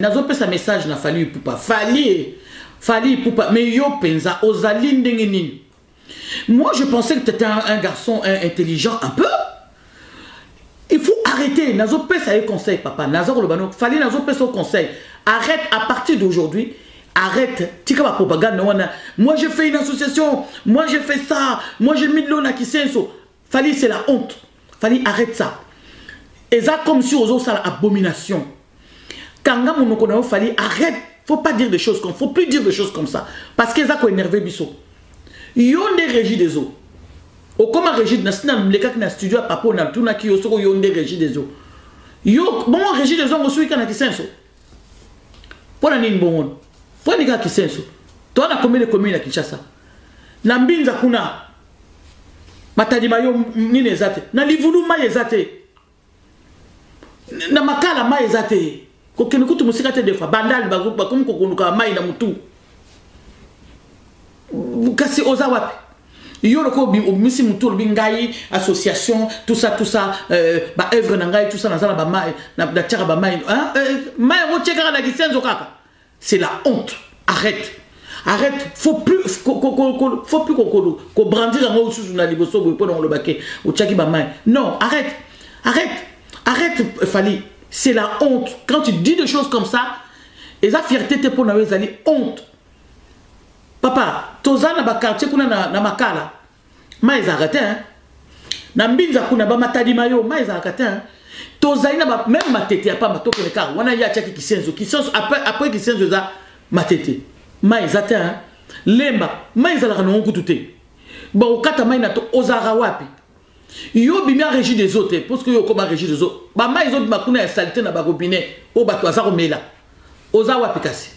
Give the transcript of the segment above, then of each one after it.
Nazopesa message na Fally Ipupa. Fally, Fally Ipupa, mais yo penza ozali ndenge nini? Moi je pensais que tu étais un garçon intelligent un peu. Il faut arrêter. Nazopesa ye conseil papa. Nazo koloba no Fally nazopesa conseil. Arrête à partir d'aujourd'hui. Arrête, tika ba propagande wana. Moi je fais une association, moi je fais ça, moi j'ai mis de l'eau na Kisenso. Fally c'est la honte. Fally arrête ça. Eza comme si ozo sala abomination. Kanga monoko na yo Fally arrête, faut pas dire des choses comme, faut plus dire des choses comme ça parce que eza ko énerver biso. Yo nde régie des eaux. Okoma régie na sina mlekaki na studio ya papo na tunaki yo soko yo nde régie des eaux. Yo bongo régie des eaux ngo suika na Kisenso. Pona nini bongo? Pona nini kaka Kisenso? Toi na combien de communes na Kinshasa? Na Mbinza kuna Matadi mayo nini eza te? Na Livulu mai eza te. Na Makala mai eza te. Kokende kutu mosika te des fois bandal bakomi kokoluka mai na mutu. Kasi oza wapi? Yo loko obimisi mutu olobi ngai association tout ça tout ça ba œuvre na ngai tout ça naza na ba mai na tiaka ba mai hein mai yango tie kaka na Kisenso kaka. C'est la honte. Arrête. Arrête, faut plus faut plus ko ko brandir yango susu na liboso boye pona koloba ke otiaki ba mai. Non, arrête. Arrête. Arrête Fally. C'est la honte. Quand tu dis des choses comme ça, eza fierté te pona yo ezali honte. Papa, toza na ba quartier kuna na Makala. Mai ezalaka te hein. Na Mbinza kuna ba Matadi mayo mai ezalaka te hein. Tozali na ba même Matete ya pamba tokende kaka wana ye atiaki Kisenso. Kisenso après Kisenso eza Matete. Mai eza te hein. Lemba mai ezalaka nango kutu te. Ba okata mai na to ozalaka wapi? Yo bimi a régie des eaux te parce que yo okoma régie des eaux. Ba mai ezobima kuna ya saleté na ba robinet oyo bato baza komela. Oza wapi kasi?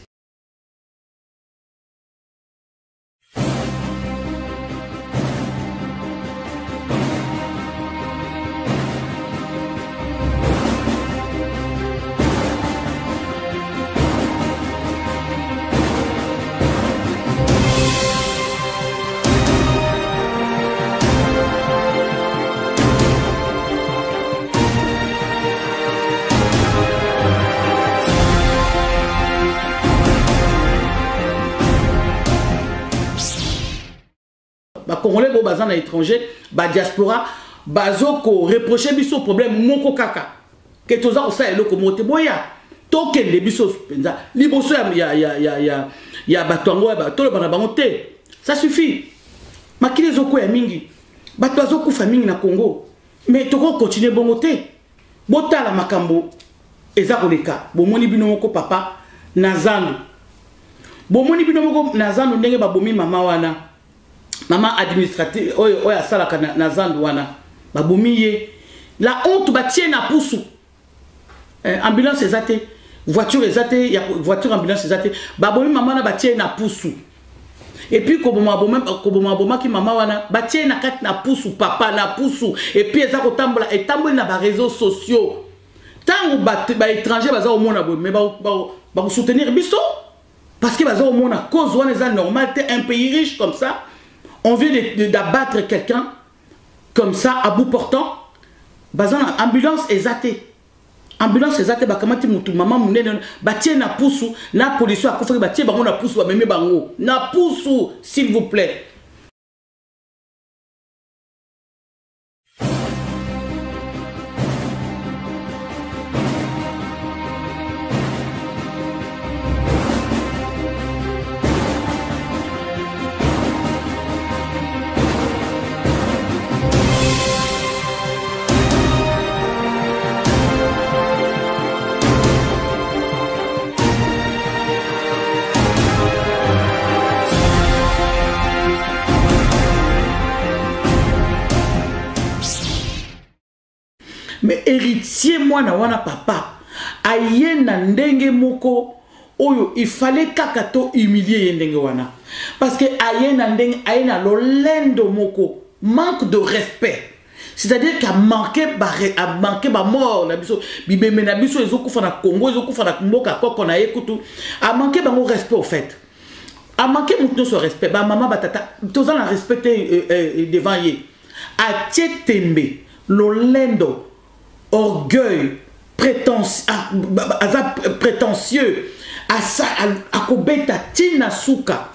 Ba Congolais bo baza na étranger, ba diaspora bazo ko reprocher biso problème moko kaka ke toza kosala eloko moko te boya tokende biso mpenza liboso ya bato yango ya toloba na bango te. Ça suffit. Makili ezokwea mingi, bato bazokufa mingi na Congo, mais toko continuer bongo te. Botala makambo eza koleka, bomoni bino moko papa na zandu, bomoni bino moko na zandu ndenge babomi mama wana, mama administrative oyo asalaka na zandu wana, babomi ye. La honte batie na pusu. Ambulance eza te, voiture eza te, ya voiture ambulance eza te, babomi mama wana batie na pusu. Et puis koboma koboma bomaki mama wana batie na kati na pusu papa na pusu. Et puis eza kotambola etamboli na ba réseaux sociaux. Tango ba étranger baza omona boye, mais ba soutenir biso parce que baza omona cause wana eza normal te, un pays riche comme ça, on vient d'abattre quelqu'un comme ça à bout portant. Baza na ambulance eza te. Ambulance eza te, bakamati mutu mama munene batie na pusu na police akufaki batie bango na pusu bamemi bango na pusu, s'il vous plaît. Mais héritier mwana wana papa aye na ndenge moko oyo il fallait kaka to humilier ye ndenge wana parce que aye na ndenge aye na lolendo moko manque de respect, c'est-à-dire qu'a manqué ba a manqué ba mort na biso bibembe na biso ezokufa na Congo ezokufa na mboka koko na ye kutu a manqué bango respect au fait a manqué mutu nyonso respect ba mama ba tata toza na respect te devant ye atie tembe lolendo orgueil. Aza prétentieux, akobeta ntina suka.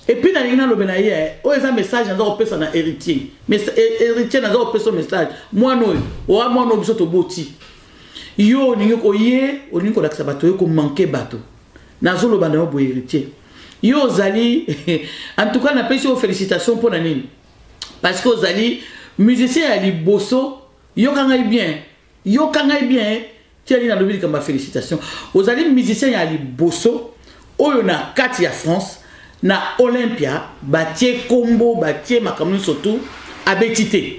Et puis nalingi nalobela ye, oyo eza message naza kopesa na Héritier. Héritier, naza kopesa message. Mwana oyo, oa mwana oyo biso toboti yo, olingi oye, olingi kolakisa bato, oyo komanke bato. Nazoloba na yo boye, Héritier, yo ozali, en tout cas napesi yo félicitation. Mpo na nini? Parce que ozali musicien ya liboso. Yoka ngai bien, yoka ngai bien. Tiali, nalobi likambo ya félicitation. Ozali musicien ya liboso oyo na kati ya France, na Olympia, batie kombo, batie makambo nyonso tu, abeti te.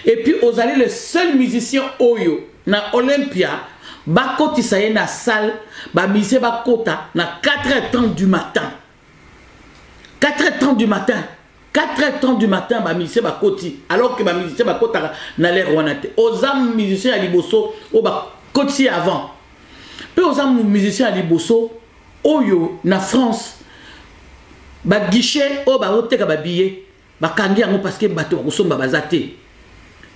Et puis ozali le seul musicien oyo na Olympia bakotisa ye na salle, bamusicien bakota na 4h30 du matin. 4h30 du matin, 4h30 du matin, bamusicien bakoti, alors que bamusicien bakotaka na l'heure wana te. Oza musicien ya liboso oyo bakotisi avant. Mpe oza musicien ya liboso oyo na France, baguichet oyo bazoteka babillet, bakangi yango parce que bato bakosomba baza te.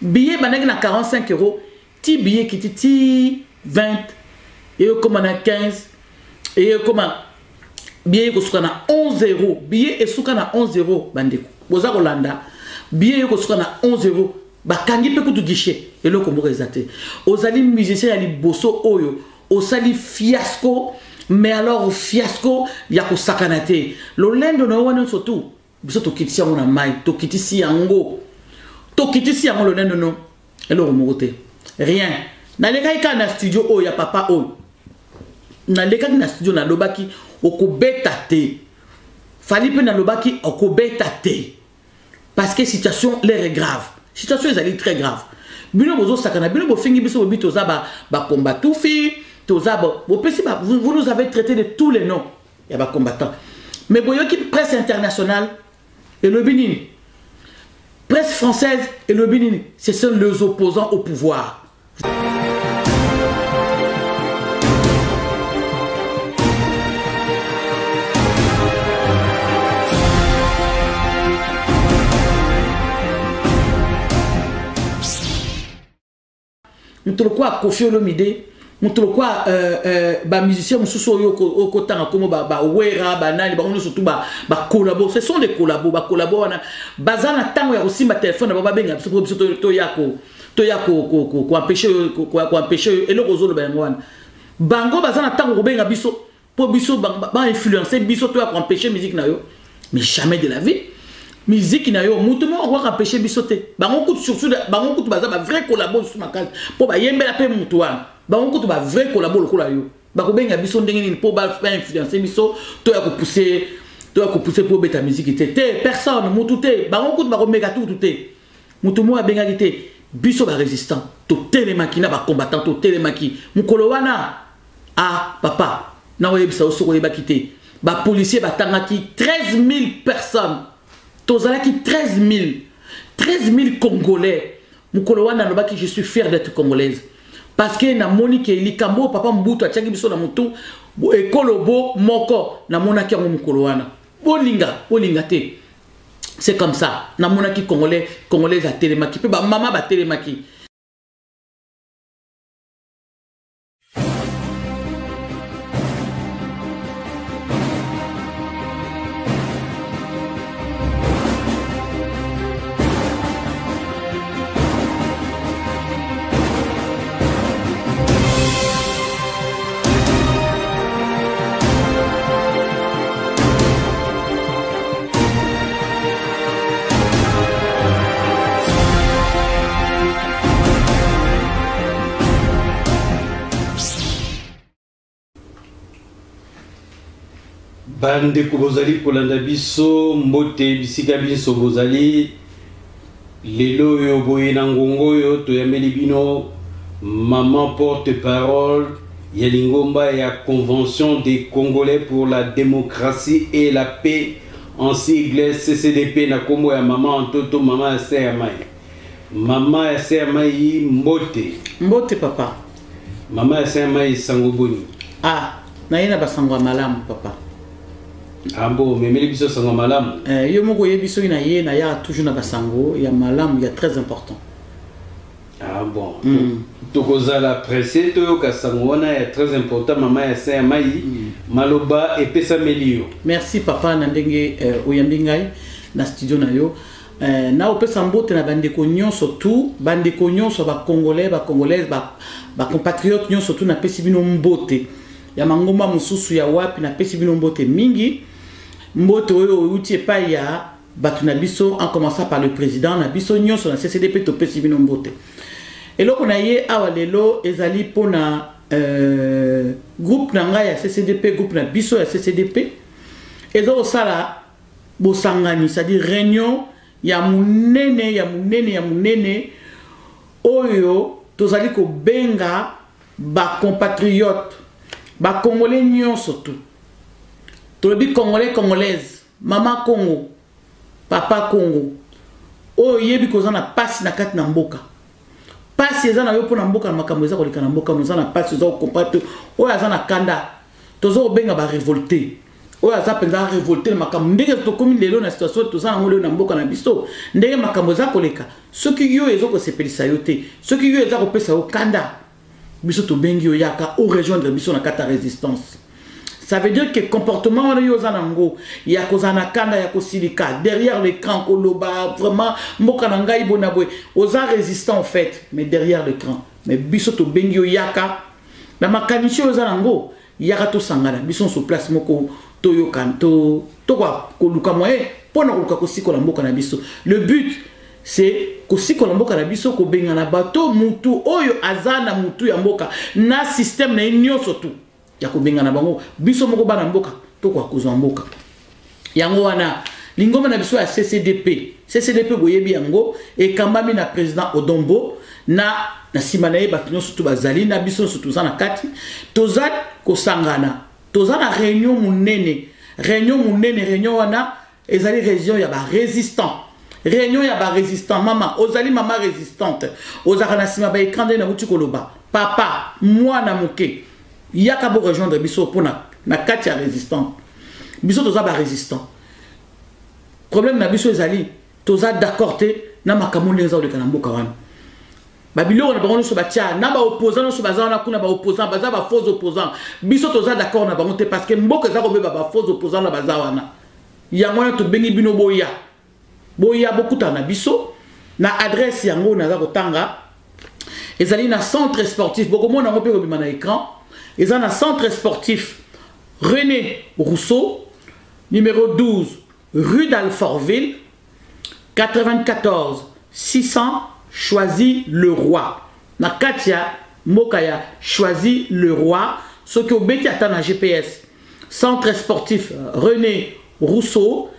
Billet bandaki na 45 euros, ti billet kiti ti 20, eyokóma na 15, eyokóma billet ekosuka na 11 euros. Billet esuka na 11 euros. Bandeko, boza kolanda, billet ekosuka na 11 euros. Bakangi mpe kutu guichet, eloko moko eza te. Ozali musicien ya liboso oyo osali fiasco, mais alors fiasco ya kosakana te. Lolendo na yo wana nyonso tu, biso tokitisi yango na mai, tokitisi yango, tokitisi yango. Lolendo no, eloko moko te, rien. Nalekaki kaka na studio oyo ya papa oyo, nalekaki na studio, nalobaki okobeta te. Fally mpe nalobaki okobeta te, parce que situation l'heure est grave, situation ezali très grave. Bino bozosakana, bino bofingi biso, bobi toza bacombattufi, toza bopesi, vous nous avez traité de tous les noms ya bacombattant. Mais boyoki presse internationale elobi nini? Presse française elobi nini? Ce sont les opposants au pouvoir. Moto lokola Koffi Olomide, moto lokola bamusicien mosusu oyo okotanga komo, bawera, banani, bango nyonso tu bacollabo. Ce sont des collabo. Bacollabo wana baza na ntango ya kosimba telefone na bango, babenga biso mpo biso toya koempêche oyo eloko ozoloba yango wana. Bango baza na ntango kobenga biso mpo biso bainfluence biso, toya koempêche musique na yo? Mais jamais de la vie. Musique na yo, mutu moko akoka empêche biso te. Bango kutu, surtout bango kutu baza bavrai collabo lisusu makasi, mpo bayembela mpe mutu wana. Bango kutu bavrai collabo lokola yo, bakobenga biso ndenge nini mpo bainfluence biso, toya kopousse, toya kopousse mpo obeta musique te? Te, personne, mutu te. Bango kutu bakomeka tutu te. Mutu moko abengaki te. Biso barésistant totelemaki na bacombattant, totelemaki mokolo wana. Ah papa, nakoyebisa yo, soki oyebaki te, bapolicier batangaki 13 000 personnes. Tozalaki 13 000, 13 000 Congolais mokolo wana. Alobaki: "Je suis fier d'être congolaise", parce que namoni ke likambo oyo papa Mobutu atiaki biso na motu, ekolo bo moko, namonaki yango mokolo wana. Bolinga, bolinga te, c'est comme ça. Namonaki Congolais, Congolaise atelemaki, mpe bamama batelemaki. Bandeko bozali kolanda biso, mbote bisika biso bozali. Lelo oyo boye na ngongo oyo, toyambeli bino mama porte parole ya lingomba ya Convention des Congolais pour la démocratie et la paix, en sigle CCDP, na nkombo ya mama Antoto, mama ya se ya mai. Mama ya se ya mai, mbote. Mbote, papa. Mama ya Saint Mai, sango boni? Ah, naye na basango ya malamu papa. Ah bon, omemeli biso sango ya malamu? Eh, yo moko oyebi soki na ye nayaka toujours na basango ya malamu ya très important. Ah bon. Tokozala pressé toyoka sango wana ya très important mama ya Saint Mai. Maloba epesameli yo. Merci papa na ndenge oyambi ngai na studio na yo. Na opesa mbote na bandeko nyonso tout, bandeko nyonso ba congolais, ba congolaises, ba compatriotes nyonso tout, napesi bino mbote. Ya mangomba mosusu ya wapi, napesi bino mbote mingi. Mbote oyo outi epai ya bato na biso, en commençant par le président na biso nyonso na CCDP, topesi bino mbote. Eloko na ye awa lelo ezali mpona groupe na ngai ya CCDP, groupe na biso ya CCDP eza kosala bosangani, c'est-à-dire réunion ya monene, ya monene, ya monene oyo tozali kobenga ba compatriotes, ba congolais nyonso tout. Tolobi congolais, congolaise, mama Congo, papa Congo, oyo oyebi koza na pasi na kati na mboka. Pasi eza na yo mpona mboka na makambo eza koleka na mboka, oza na pasi, oza kokomprendre te, oyo aza na kanda, toza kobenga ba révolté. Oyo aza mpenza révolté na makambo ndenge tokomi lelo na situation toza nango lelo na mboka na biso, ndenge makambo eza koleka, soki yo eza kosepelisa yo te, soki yo eza kopesa yo kanda, biso tobengi yo, yaka o rejoindre biso na kati ya résistance. Ça veut dire que comportement wana yo oza nango ya kozala na kanda, ya kosilika derrière l'écran, koloba vraiment mboka na ngai bona boye, oza résistant en fait, mais derrière l'écran. Mais biso tobengi yo, yaka na makanisi oyo oza nango, yaka tosangana biso nyonso place moko, toyoka tokoka koluka moyen mpona koluka kosikola mboka na biso. Le but, c'est kosikola mboka na biso, kobengana bato, mutu oyo aza na mutu ya mboka na système na ye nyonso tu ya kobengana bango, biso moko bana mboka tokoka kozwa mboka. Yango wana lingomba na biso ya CCDP. CCDP, boyebi yango, ekambami na président Odombo na nsima na ye bato nyonso tu bazali na biso nyonso toza na kati. Toza kosangana, toza na réunion monene, réunion monene. Réunion wana ezali réunion ya barésistant, réunion ya barésistant. Mama, ozali mama résistante, ozalaka na nsima baécran nde nauti koloba, papa, mwana moke, yaka bo rejoindre biso mpona na kati ya résistant. Biso toza barésistant. Problème na biso ezali toza d'accord te na makambo ndenge eza koleka na mboka wana. Babiloko na bango nyonso batia na baopposant nyonso baza wana kuna, baopposant baza bafaux opposant. Biso toza d'accord na bango te parce que mboka eza kobeba, bafaux opposant na baza wana. Yango wana tobengi bino, boya, boya bokutana na biso na adresse yango naza kotanga. Ezali na centre sportif, bokomona yango mpe kobima na écran. Eza na centre sportif René Rousseau, numéro 12, rue d'Alfortville, 94 600 Choisy le Roi, na kati ya mboka ya Choisy le Roi. Soki obeti ata na GPS centre sportif René Rousseau,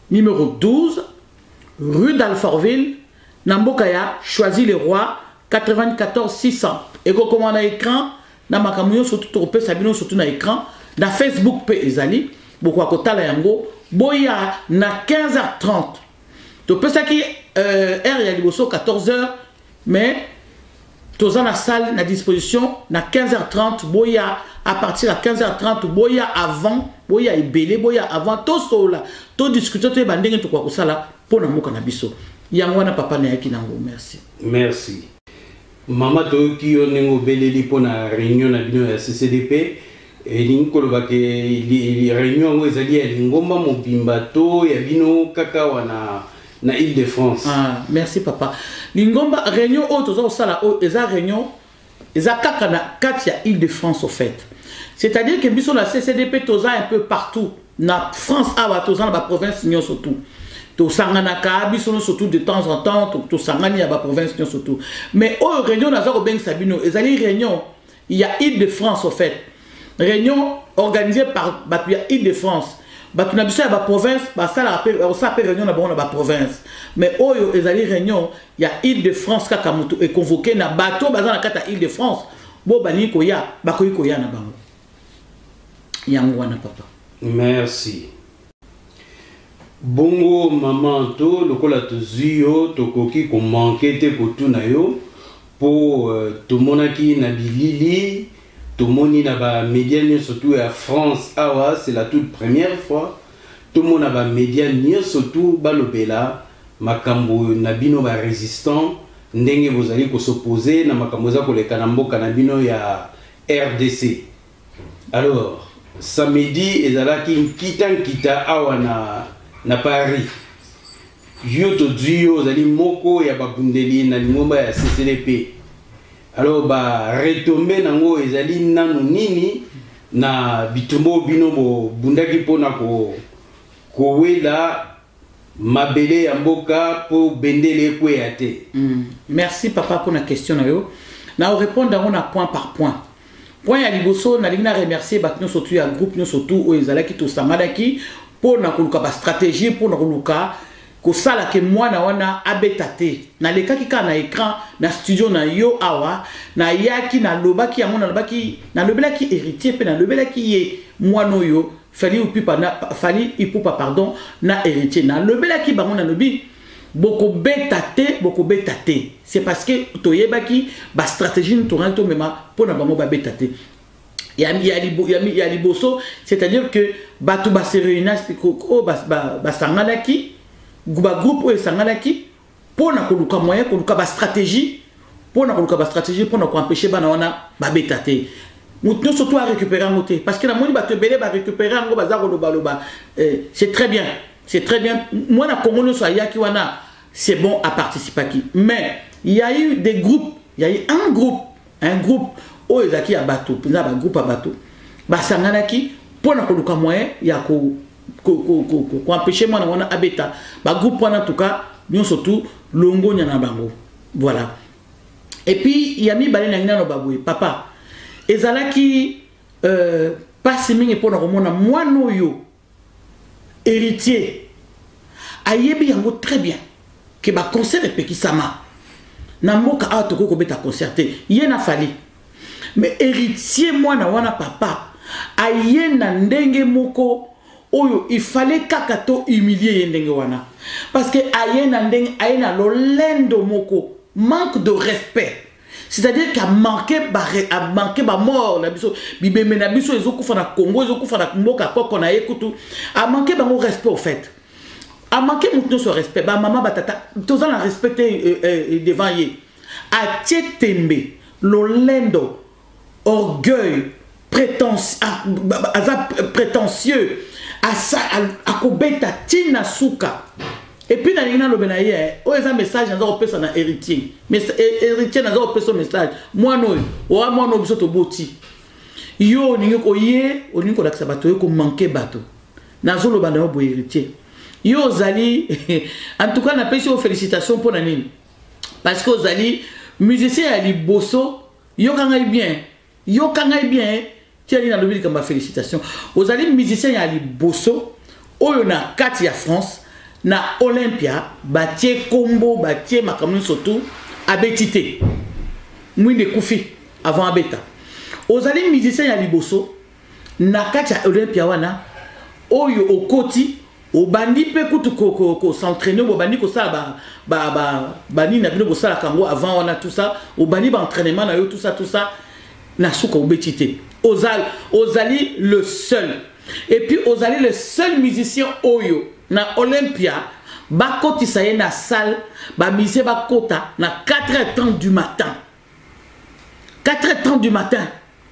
numéro 12, rue d'Alfortville, na mboka ya Choisy le Roi, 94 600, ekokoma na écran na makambo nyonso tu tokopesa bino, surtout na écran. Na Facebook mpe ezali, bokoka kotala yango. Boya na 15h30. Topesaki heure ya liboso 14h, mais toza na salle na disposition na 15h30. Boya à partir ya 15h30, boya avant, boya ebele, boya avant, tosola, todiscute, toyeba ndenge tokoka kosala mpo na mboka na biso. Yango wana papa nayaki nango. Merci. Merci mama. Toyoki yo ndenge obeleli mpona réunion na bino ya CCDP. Elingi koloba ke réunion yango ezali ya lingomba mobimba to ya bino kaka wana na Île de France? Ah, merci papa. Lingomba, réunion oyo toza kosala oyo eza réunion eza kaka na kati ya Île de France au fait. C'est-à-dire que biso na CCDP toza un peu partout na France awa, toza na baprovince nyonso tout. Tosanganaka biso nyonso tout de temps en temps, tosangani ya baprovince nyonso tout. Mais oyo réunion naza kobengisa bino ezali réunion ya Île de France au fait, réunion organisée par bato ya Île de France. Bato na biso ya baprovince basalaka mpe, bakosala mpe réunion na bango na baprovince, mais oyo ezali réunion ya Île de France kaka. Moto econvoqué na bato baza na kati ya Île de France, bo balingi koya, bakoki koya na bango. Yango wana papa. Merci. Bongo mama, to lokola tozwi yo, tokoki komanquer te kotuna yo. Po tomonaki na bilili, tomoni na ba media nionso tout ya France awa, c'est la toute première fois tomona ba media nionso tout balobela makambo na bino ba resistants ndenge bozali ko s'opposer na makambo eza koleka na mboka na bino ya RDC. Alors samedi ezalaki nkita nkita awa na, na Paris. Yo tozwi yo ozali moko ya babundeli na lingomba ya CCDP. Alors ba retombées nango ezali nanu nini na bitumba oyo bino bobundaki mpona ko kowela mabele ya mboka mpo bendele ekweya te? Merci papa mpona question na yo. Na répondre yango na point par point. Point ya liboso, nalingi na remercier bato nyonso tu ya groupe nyonso tu oyo ezalaki tosanganaki mpo na koluka bastratégie mpo na koluka kosala ke mwana wana abeta te. Nalekaki kaka na écran na studio na yo awa, nayaki nalobaki yango, nalobaki, nalobelaki Héritier mpe nalobelaki ye mwana oyo Fally Ipupa na Fally Ipupa, pardon, na Héritier. Nalobelaki bango, nalobi bokobeta te, bokobeta te. C'est parce que toyebaki ba stratégie nous tongaki tomema mpo na bango babeta te. Ya liboso, c'est-à-dire que bato ba se réunir oyo basanganaki, bagroupe oyo esanganaki mpo na koluka moyen, koluka bastratégie, mpo na koluka bastratégie mpo na koempêcher bana wana babeta te. Moto nyonso to arécupéré yango te, parce que namoni bato ebele barécupéré yango, baza kolobaloba. C'est très bien, c'est très bien. Mwana Kongo nyonso ayaki wana, c'est bon, aparticipaki. Mais il y a eu des groupes, il y a eu un groupe oyo ezalaki ya bato mpenza, bagroupe ya bato basanganaki mpo na koluka moyen ya koempêcher mwana wana abeta. Bagroupe wana, en tout cas nyonso tu, longonya na bango. Voilà. Et puis ya mibale, nangi nano baboye papa, ezalaki pasi mingi mpona komona mwana oyo Héritier. Ayebi yango très bien ke baconcert epekisama na mboka awa, tokoki kobeta concert te, ye na Fally. Mais Héritier, mwana wana papa, aye na ndenge moko oyo il fallait kaka to humilier ye ndenge wana, parce que aye na ndenge, aye na lolendo moko, manque de respect, c'est-à-dire qu'amanqué amanqué bamort na biso, bibembe na biso ezokufa na Congo, ezokufa na mboka koko na ye kutu, amanqué bango respect. Au fait, amanqué motu nyonso respect, bamama, batata, toza na respect te devant ye. Atie tembe, lolendo, orgueil, aza prétentieux, akobeta ntina suka. Et puis nalingi nalobe na ye, oyo eza message naza kopesa na Héritier. Héritier, naza kopesa message: mwana oyo, oa mwana oyo biso toboti yo, olingi koye, olingi kolakisa bato oyo komanquer bato. Nazoloba na yo boye, Héritier, yo ozali, en tout cas napesi yo félicitation. Mpo na nini? Parce que ozali musicien ya liboso. Yoka ngai bien, yoka ngai bien. Tiali nalobi likambo ya félicitation. Ozali musicien ya liboso oyo na kati ya France, na Olympia, batie kombo, batie makambo nyonso tu, abeti te, mwinde ekufi avant abeta. Ozali musicien ya liboso na kati ya Olympia wana oyo okoti, obandi mpe kutu kos'entraîner, obandi kosala banini na bino bosalaka yango avant wana, tout ça, obandi baentraînement na yo, tout ça, tout ça, na suka obeti te. Ozali le seul. Et puis ozali le seul musicien oyo na Olympia bakotisa ye na salle, bamusicien bakota na 4h30 du matin, 4h30 du matin,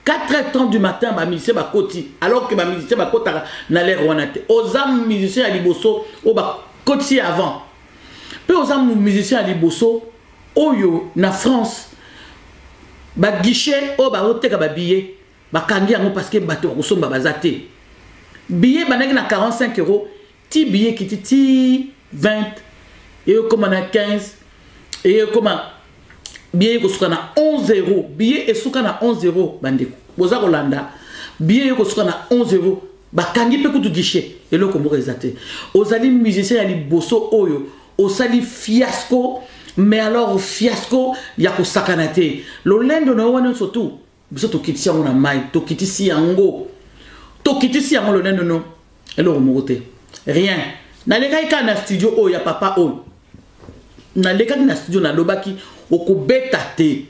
4h30 du matin, bamusicien bakoti, alors que bamusicien bakotaka na l'heure wana te. Oza musicien ya liboso oyo bakotisi avant. Mpe oza musicien ya liboso oyo na France baguichet oyo bazoteka babillet bakangi yango, parce que bato bakosomba baza te. Billet bandaki na 45 euros, ti billet kiti ti 20, eyokóma na 15, eyokóma billet ekosuka na 11 euros. Billet esuka na 11 euros. Bandeko boza kolanda, billet ekosuka na 11 euros. Bakangi mpe kutu guichet, eloko moko eza te. Ozali musicien ya liboso oyo osali fiasco, mais alors fiasco ya kosakana te. Lolendo na yo wana nyonso tu, biso tokitisi yango na mai, tokitisi yango, tokitisi yango. Lolendo no, eloko moko te, rien. Nalekaki kaka na studio oyo ya papa oyo, nalekaki na studio, nalobaki okobeta te.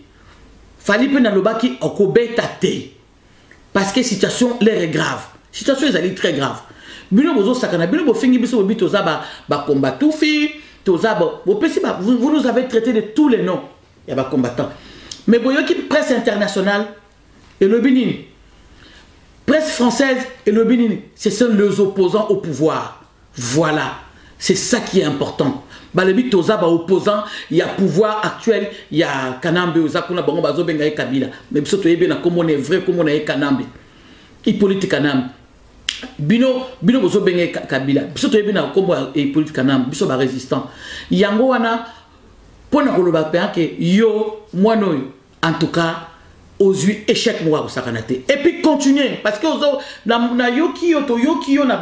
Fally mpe nalobaki okobeta te parce que situation l'heure est grave, situation ezali très grave. Bino bozosakana, bino bofingi biso, bobi toza bacombattufi, toza bopesi, vous nous avez traité de tous les noms ya bacombattant. Mais boyoki presse internationale elobi nini? Presse française elobi nini? Ce sont les opposants au pouvoir. Voilà, c'est ça qui est important. Balobi toza baopposant ya pouvoir actuel ya Kanambe oza kuna. Bango bazobenga ye Kabila, mais biso toyebi na kombo na vrai, kombo na ye Kanambe, Hippolyte Kanambe. Bino bozobenga ye Kabila, biso toyebi na kombo ya Hippolyte Kanambe. Biso barésistant yango wana mpo na koloba mpenza ke yo mwana oyo, en tout cas ozwi échec moko akosakana te. Et puis continuer, parce que ozo nayoki yo, toyoki yo na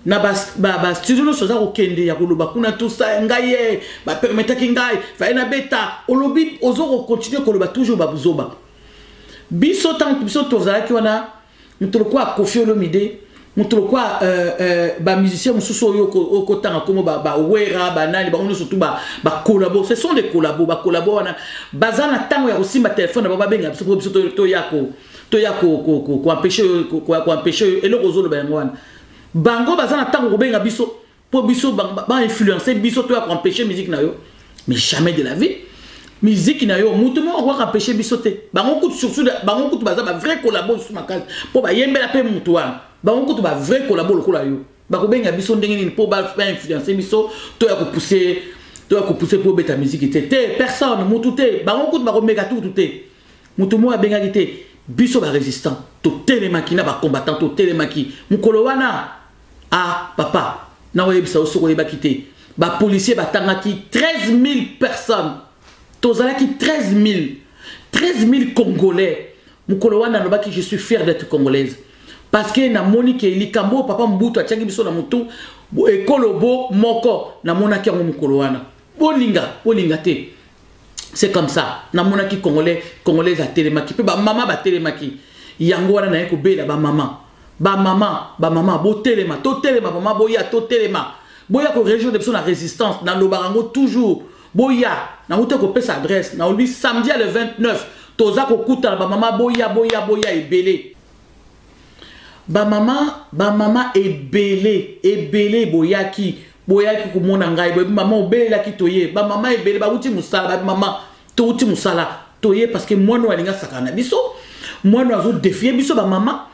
bastudio nyonso oza kokende ya koloba kuna tusa ngai ye bapermetaki ngai faye nabeta. Olobi ozo kocontinue koloba toujours babuzoba. Biso ntango biso tozalaki wana, moto lokola Koffi Olomide, moto lokola bamusicien mosusu oyo okotanga nkombo, bawera, banani, bango nyonso tu bacollabo, ce sont des collabo. Bacollabo wana baza na ntango ya kosimba telefone na bango, babenga biso mpo biso toya koempêche eloko ozoloba. Yango wana bango baza na ntango kobenga biso mpo biso bainfluence biso toya koempêche musique na yo. Mais jamais de la vie, musique na yo, mutu moko akoka empêche biso te. Bango kutu, surtout bango kutu baza bavrai collabo lisusu makasi mpo bayembela mpe mutu wana. Bango kutu bavrai collabo lokola yo, bakobenga biso ndenge nini mpo bainfluence biso toya kopousse mpo obeta musique te? Te, personne, mutu te. Bango kutu bakomeka tutu te. Mutu moko abengaki te. Biso barésistant totelemaki na bacombattant, totelemaki mokolo wana. Ah papa, nakoyebisa yo, soki oyebaki te, bapolicier batangaki 13 000 personnes. Tozalaki 13 000, 13 000 Congolais mokolo wana. Alobaki: "Je suis fier d'être congolaise", parce que namoni ke likambo oyo papa Mobutu atiaki biso na motu, ekolo bo moko, namonaki yango mokolo wana. Bolinga, bolinga te, c'est comme ça. Namonaki Congolais, Congolaise atelemaki mpe bamama batelemaki. Yango wana naye kobela bamama, bamama, bamama, botelema, totelema, mama, boya, totelema, boya korejoindre biso na résistance. Nalobaka yango toujours, boya. Nauti kopesa adresse, nalobi samedi ya le 29 toza kokutana. Bamama, boya, boya, boya ebele. Bamama, bamama ebele ebele boyaki, boyaki komona ngai. Mama obelelaki, toye. Bamama ebele bauti mosala, bamama touti mosala, toye parce que mwana oyo alingi asakana na biso, mwana oyo azodéfier biso bamama,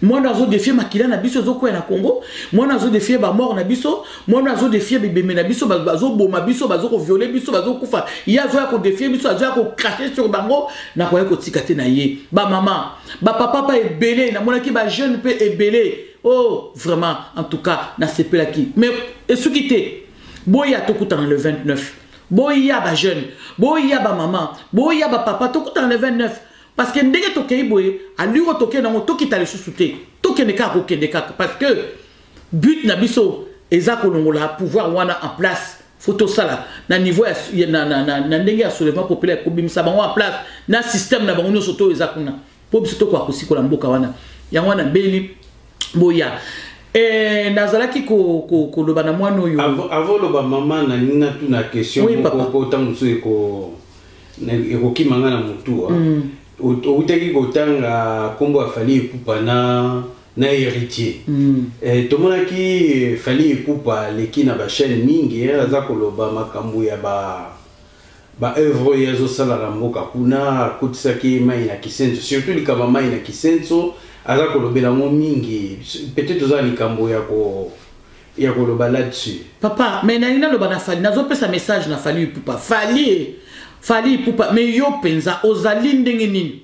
mwana azodéfier makila na biso ezokwea na Congo, mwana azodéfier bamort na biso, mwana azodéfier bibembe na biso, bazoboma biso, bazokovioler biso, bazokufa. Ye azoya kodéfier biso, azoya kocracher sur bango. Nakoya kotika te na ye. Bamama, bapapa pa ebele, namonaki bajeune mpe ebele. Oh vraiment, en tout cas nasepelaki, mais esuki te. Boya, tokutana le 29. Boya bajeune, boya bamama, boya bapapa, tokutana le 29, parce que ndenge tokei boye, allure tokei nango, tokita lisusu te, tokende kaka, kokende kaka, parce que but na biso eza kolongola pouvoir wana en place. Faut tosala na niveau ya na ndenge ya soulèvement populaire, kobimisa bango en place na système na bango nyonso to eza kuna, mpo biso tokoka kosikola mboka wana. Yango wana beli boya. Nazalaki koloba na mwana oyo. Avant oloba, mama, nalingi natuna question moko po ntango mosusu ekokima nga na motu. Outaki kotanga nkombo ya Fally Ipupa na Héritier. Tomonaki Fally Ipupa aleki na bachaîne mingi, aza koloba makambo ya ba baœuvre oyo azosala na mboka kuna. Akotisaki mai na Kisenso, surtout likambo mai na Kisenso, aza kolobela yango mingi. Peut-être oza likambo ya koloba là-dessus. Papa, mais nalingi naloba na Fally, nazopesa message na Fally Ipupa. Fally, Fally Ipupa, mais yo mpenza ozali ndenge nini?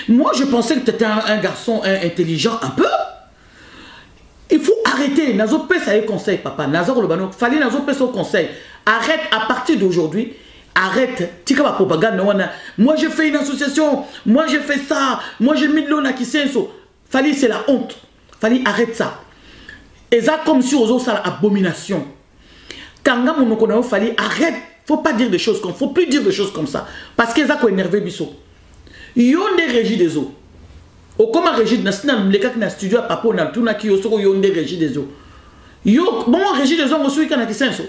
Moi, je pensais que tu étais un garçon intelligent un peu. Il faut arrêter. Nazopesa ye conseil, papa. Naza koloba no Fally, nazopesa yo conseil: arrête à partir d'aujourd'hui, arrête, tika bapropagande wana. "Moi, j'ai fait une association, moi, j'ai fait ça, moi, j'ai mis de l'eau na Kisenso." Fally, c'est la honte. Fally, arrête ça. Eza comme si ozosala abomination. Kanga monoko na yo, Fally, arrête. Faut plus dire des choses comme ça, parce que eza koénerve biso. Yo nde Régie des eaux, okoma Régie na sina. Lekaki na studio ya papa, natunaki yo soko yo nde Régie des eaux. Yo bongo Régie des eaux ngo soki na Kisenso,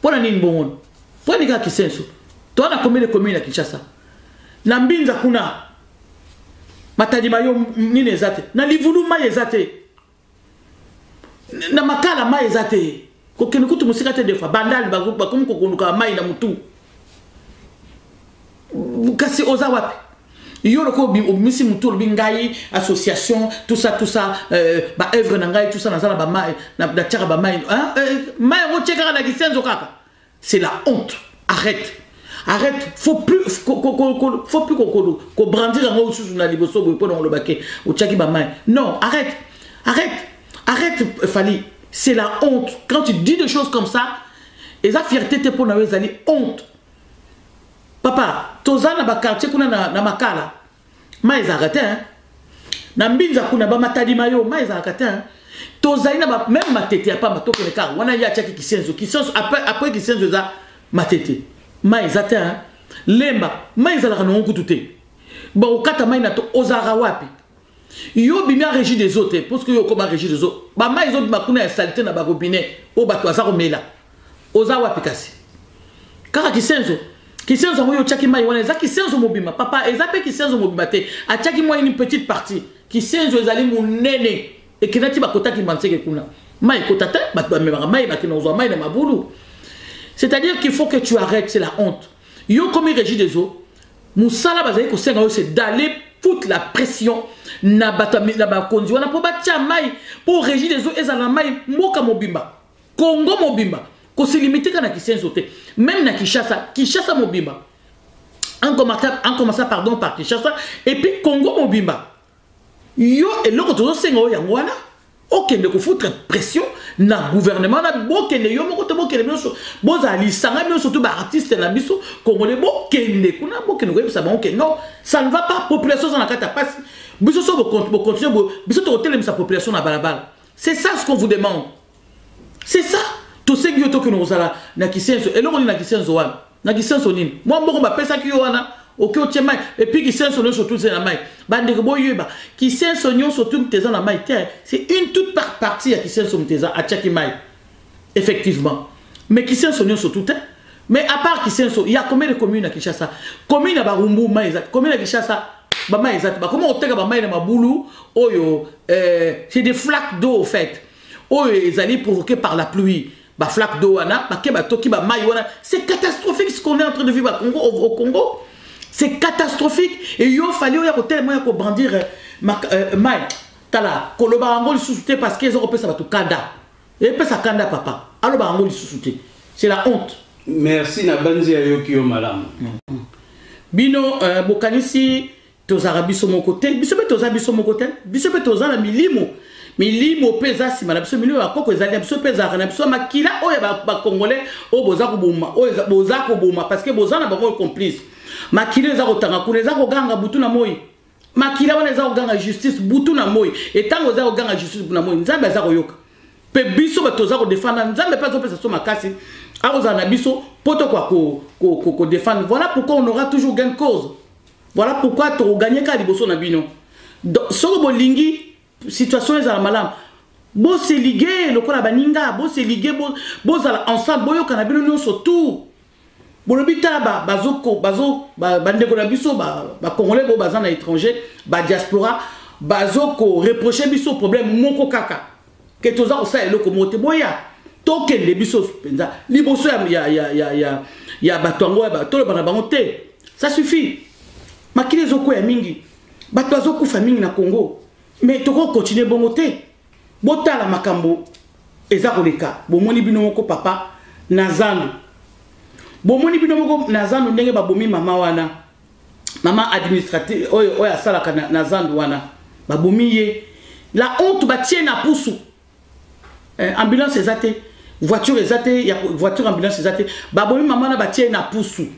mpo na nini bongo? Mpo nini kaka Kisenso? Toa na combien de commune na Kinshasa? Na Mbinza kuna, Matadi Mayo nini eza te. Na Livulu mai eza te. Na Makala mai eza te. Kokende kutu mosika te, des fois Bandal bakomi kokoluka mai na mutu. Kasi oza wapi? Yo loko obimisi mutu, olobi ngai association, tout ça, tout ça, ba œuvre na ngai, tout ça, naza na bamai, natiaka bamai, hein? Mai yango tie kaka na Kisenzo kaka. C'est la honte. Arrête, arrête. Faut plus kobrandir yango lisusu na liboso boye mpona koloba ke otiaki bamai. Non, arrête, arrête, arrête, Fally. C'est la honte quand tu dis des choses comme ça. Eza fierté te mpona yo, ezali honte, papa. Toza na baquartier kuna na Makala, mai ezalaka te, hein? Na Mbinza kuna, bamatadi mayo, mai ezalaka te, hein? Tozali na même Matete ya pamba, tokende kaka wana. Ye atiaki Kisenzo, Kisenzo, après Kisenzo eza Matete, mai eza te, hein? Lemba mai ezalaka nango kutu te, bakokata mai na to. Ozalaka wapi? Yo bimi ya Régie des eaux te, parce que yo okoma Régie des eaux, bamai ezobima kuna ya saleté na barobinet oyo bato baza komela. Oza wapi? Kasi kaka Kisenzo, Kisenzo yango yo otiaki mai wana, eza Kisenzo mobimba, papa? Eza mpe Kisenzo mobimba te, atiaki mwa une petite partie. Kisenzo ezali monene, ekendaki bakotaki Manseke kuna, mai ekota te. Bato bamemaka mai, bakende kozwa mai na mabulu. C'est-à-dire qu'il faut que tu arrêtes, c'est la honte. Yo komi Régie des eaux, mosala bazali kosenga yo, c'est d'aller foutre la pression na bato na bakonzi wana mpo batia mai, mpo Régie des eaux ezala na mai mboka mobimba, Congo mobimba. Koselimiter kaka na Kisenzo te, même na Kinshasa, Kinshasa mobimba, en commençant, pardon, par Kinshasa et puis Congo mobimba. Yo eloko tozosenga oyo yango wana, okende kofoutre pression na gouvernement na bokende yo moko te, bokende nyonso, bozala lisanga nyonso to baartiste na biso congolais, bokende kuna, bokende koyebisa bango ke non, ça ne va pas, population oza na kati ya pasi. Biso so bocontinue, biso tokotelemisa population na balabala. C'est ça ce qu'on vous demande, c'est ça tosengi yo. Tokende kozala na Kisenso, eloko nini na Kisenso wana? Na Kisenso nini? Mwa mbongo bapesaki yo wana, oke otie mai. Et puis Kisenso nyonso tu eza na mai? Bandeko, boyeba, Kisenso nyonso tu moto eza na mai te. C'est une toute partie ya Kisenso moto eza atiaki mai, effectivement, mais Kisenso nyonso tu te. Mais à part Kisenso, il y a combien de communes à Kinshasa? Commune ya Barumbu, mai eza. Commune ya Kinshasa, bamai eza te. Bakoma koteka bamai na mabulu oyo, c'est des flaques d'eau au fait, oyo ezali provoqué par la pluie. Baflaque d'eau wana, bake batoki bamai wana. C'est catastrophique ce qu'on est en train de vivre au Congo, c'est catastrophique. Et yo Fally, oya kotelema, oya kobrandir mai. Tala, koloba yango lisusu te, parce que eza kopesa bato kanda, epesa kanda, papa. Aloba yango lisusu te, c'est la honte. Merci na banzi ayoki yo malamu. Bino bokanisi tozalaka biso moko te. Biso mpe toza biso moko te. Biso mpe toza na milimo, milimo mpe eza nsima na biso, milimo ya bakoko ezali na biso mpe ezalaka na biso, makila oyo bacongolais oyo boza koboma, oyo boza koboma parce que boza na bango complice. Makila eza kotanga kuna, eza koganga butu na moi. Makila wana eza koganga justice butu na moi. Etango eza koganga justice butu na moi, Nzambe aza koyoka mpe biso. Bato toza kodefendre, Nzambe mpe azopesa so makasi, akozala na biso mpo tokoka kodefendre. Voilà pourquoi on aura toujours gain de cause, voilà pourquoi tokoganye kaka liboso na bino. Soki bolingi situation ezala malamu, bosellige lokola baninga, bosellige, bozala ensemble, boyokana bino nyonso tout. Bolobi tala, bandeko na biso bacongolais bo baza na étranger, badiaspora, bazokoreproche biso problème moko kaka, ke toza kosala eloko moko te. Boya tokende biso mpenza liboso ya bato yango, toloba na bango te, ça suffit. Makili ezokwea mingi, bato bazokufa mingi na Congo, mais tokokontinue bongo te. Botala makambo eza koleka, bomoni bino moko, papa, na zandu. Bomoni bino moko na zandu ndenge babomi mama wana, mama administrative oyo asalaka na zandu wana, babomi ye. La honte! Batie na pusu, ambulance eza te, voiture eza te, ya voiture ambulance eza te. Babomi mama wana, batie na pusu.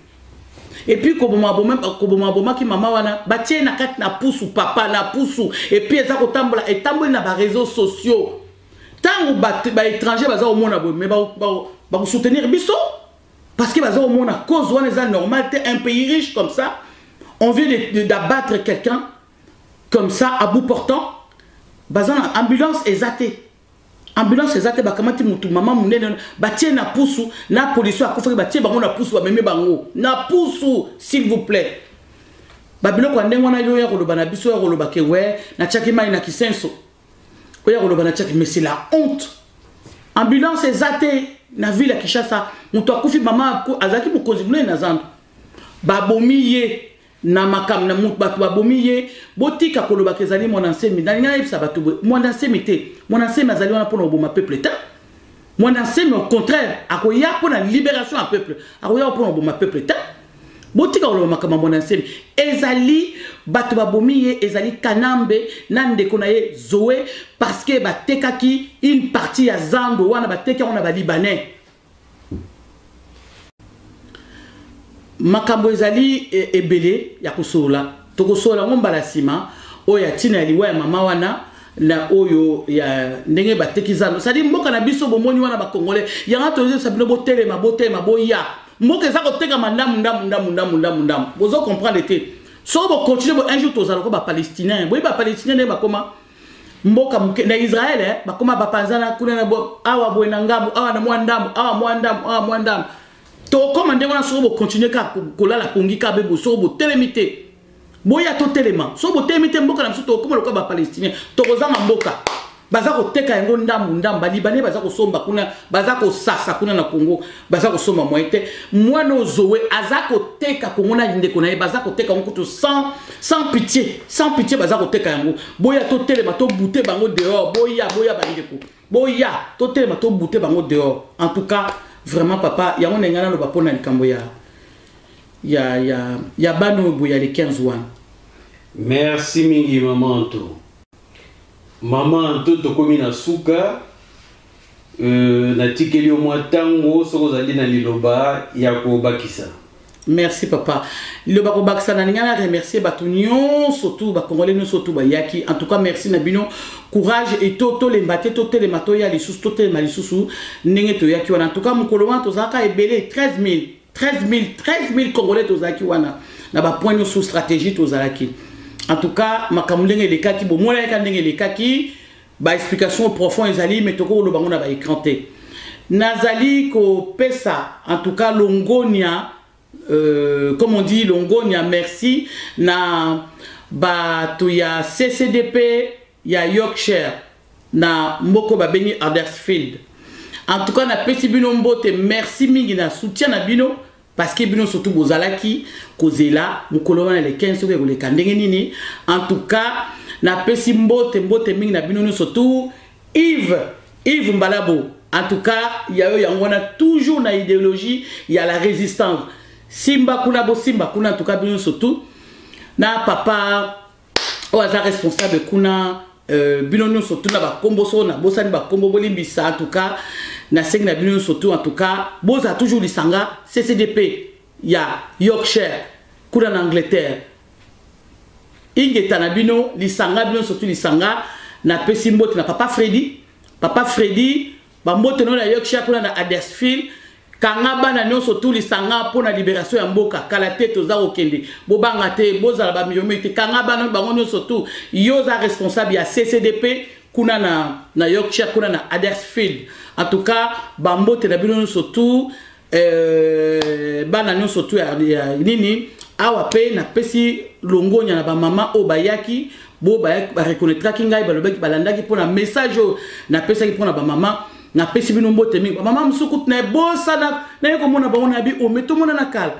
Et puis koboma koboma abomaki mama wana, batie na kati na pusu, papa, na pusu. Et puis eza kotambola, etamboli na baréseaux sociaux. Ntango baétranger baza komona boye, mais bakosoutenir biso parce que baza komona cause wana eza normal te. Un pays riche comme ça, on vient d'abattre quelqu'un comme ça à bout portant, baza na ambulance eza te, ambulance eza te. Bakamati mutu, mama monene, batie na pusu na polisi akufaki, batie bango na pusu, bamemi bango na pusu. S'il vous plaît. Babiloko ya ndenge wana yo ya koloba na biso, ya koloba ke we natiaki mai na kisenso, oya koloba natiaki, mais c'est la honte. Ambulance eza te na ville ya Kinshasa, moto akufi, mama azalaki mokonzi monene na zando, babomi ye na makambo na moto, bato babomi ye. Botika kolobaka ezali Mwana Nsemi. Nalingi nayebisa bato boye, Mwana Nsemi te. Mwana Nsemi azali wana mpona koboma peuple te. Mwana Nsemi, au contraire, akoya mpona libération ya peuple, akoya mpona koboma peuple te. Botika koloba makambo ya Mwana Nsemi. Ezali bato babomi ye, ezali Kanambe na ndeko na ye Zoe, parce que batekaki une partie ya zando wana, bateki yango na Balibanais. Makambo ezali ebele ya kosolola, tokosolola yango mbala nsima. Oyo ya ntina ya liwa ya mama wana na oyo ya ndenge bateki zando, c'est-à-dire mboka na biso bomoni wana. Bacongolais, yango toyebisa bino, botelema, botelema, boya. Mboka eza kotekama ndamu ndamu ndamu ndamu ndamu ndamu. Bozo comprendre te. Soki bocontinue bo, un jour tozala ko Bapalestinien. Boyebi Bapalestinien ndenge bakoma mboka moke na Israel, bakoma bapanzana kuna na awa boye na ngambo awa na mwa ndambo awa, mwa ndambo awa, mwa ndambo. Tokóma ndenge wana soki bocontinue kaka kolala pongi kaka bebo. Soki botelemi te, boya totelema. Soki botelemi te, mboka na biso tokóma lokola Bapalestinien, tokozanga mboka. Baza koteka yango ndambu ndambu, Balibanais baza kosomba kuna, baza kosasa kuna na Congo, baza kosomba moye te. Mwana Ozowe aza koteka Kongo na ndeko na ye, baza koteka yango kutu sans pitié, sans pitié baza koteka yango. Boya totelema, tobute bango dehors. Boya, boya bandeko, boya totelema, tobute bango dehors. En tout cas, vraiment papa, yango ndenge naloba mpona likambo ya bana oyo boye ya le 15 wana. Merci mingi, mama Anto. Mama Anto, tokomi na suka. Natikeli yo mwa ntango soki ozali na liloba ya kobakisa. Merci papa. Liloba kobakisa, na ninga na remercier bato nyonso tu, Bacongolais nyonso tu bayaki. En tout cas, merci na bino, courage et to tolemba te, totelema, toya lisusu, totelema lisusu ndenge toyaki wana. En tout cas, mokolo wana tozalaka ebele, 13 000, 13 000, 13 000 Congolais tozalaki wana na bapoint nyonso stratégie tozalaki. En tout cas, makambo ndenge elekaki, bomonaki ndenge elekaki, baexplication profond ezali, mais tokoloba bango na baécran te. Nazali kopesa en tout cas longonia, comme on dit, longonia, merci na bato ya CCDP ya Yorkshire, na mboka babengi Huddersfield. En tout cas, napesi bino mbote, merci mingi na soutien na bino, parce que bino surtout bozalaki kozela mokolo wana le 15 soki ekoleka ndenge nini. En tout cas, napesi mbote, mbote mingi na bino nyonso tout. Yves, Yves Mbalabo, en tout cas ya yo yango wana, toujours na idéologie ya la résistance. Simba kuna, bosimba kuna. En tout cas, bino nyonso tout na papa oyo aza responsable kuna, bino nyonso tu na bakombo, so nabosani bakombo, bolimbisa. En tout cas, nasengi na bino nyonso tu, en tout cas, bozala toujours lisanga CCDP ya Yorkshire kuna na Angleterre. Ingeta na bino lisanga, bino nyonso tu lisanga. Napesi mbote na papa Fredi, papa Fredi, bambote no na Yorkshire kuna na Huddersfield. Kanga bana nyonso tu lisanga mpo na libération ya mboka. Kala te toza kokende, bobanga te, bozala bamiliomi te. Kanga bana bango nyonso tu. Yo oza responsable ya CCDP kuna na Yorkshire, kuna na Huddersfield. En tout cas, bambote na bino nyonso tu, bana nyonso tu ya nini awa. Mpe napesi longonya na bamama oyo bayaki, bo bareconnaîtraki ngai, balobaki balandaki mpona message oyo napesaki mpona bamama. Napesi bino mbote mingi. Bamama mosusu kutu na ebosana, naye komona bango na bi ome, tomonana kala.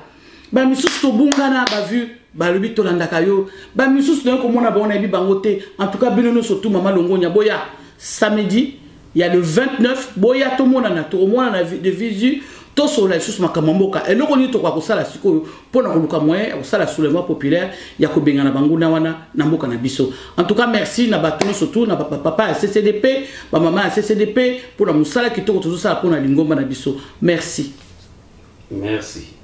Bamisusu tobungana bavu, balobi tolandaka yo. Bamisusu naye komona bango, nayebi bango te. En tout cas, bino nyonso tu, mama longonya. Boya samedi ya le 29, boya tomonana, tokomonana de visu, tosolola lisusu makambo ya mboka, eloko nini tokoka kosala sikoyo mpona koluka moyen ya kosala soulèvement populaire ya kobengana banguna wana na mboka na biso. En tout cas, merci na bato nyonso tu, na bapapa ya CCDP, bamama ya CCDP, mpona mosala kitoko tozosala mpona lingomba na biso. Merci. Merci.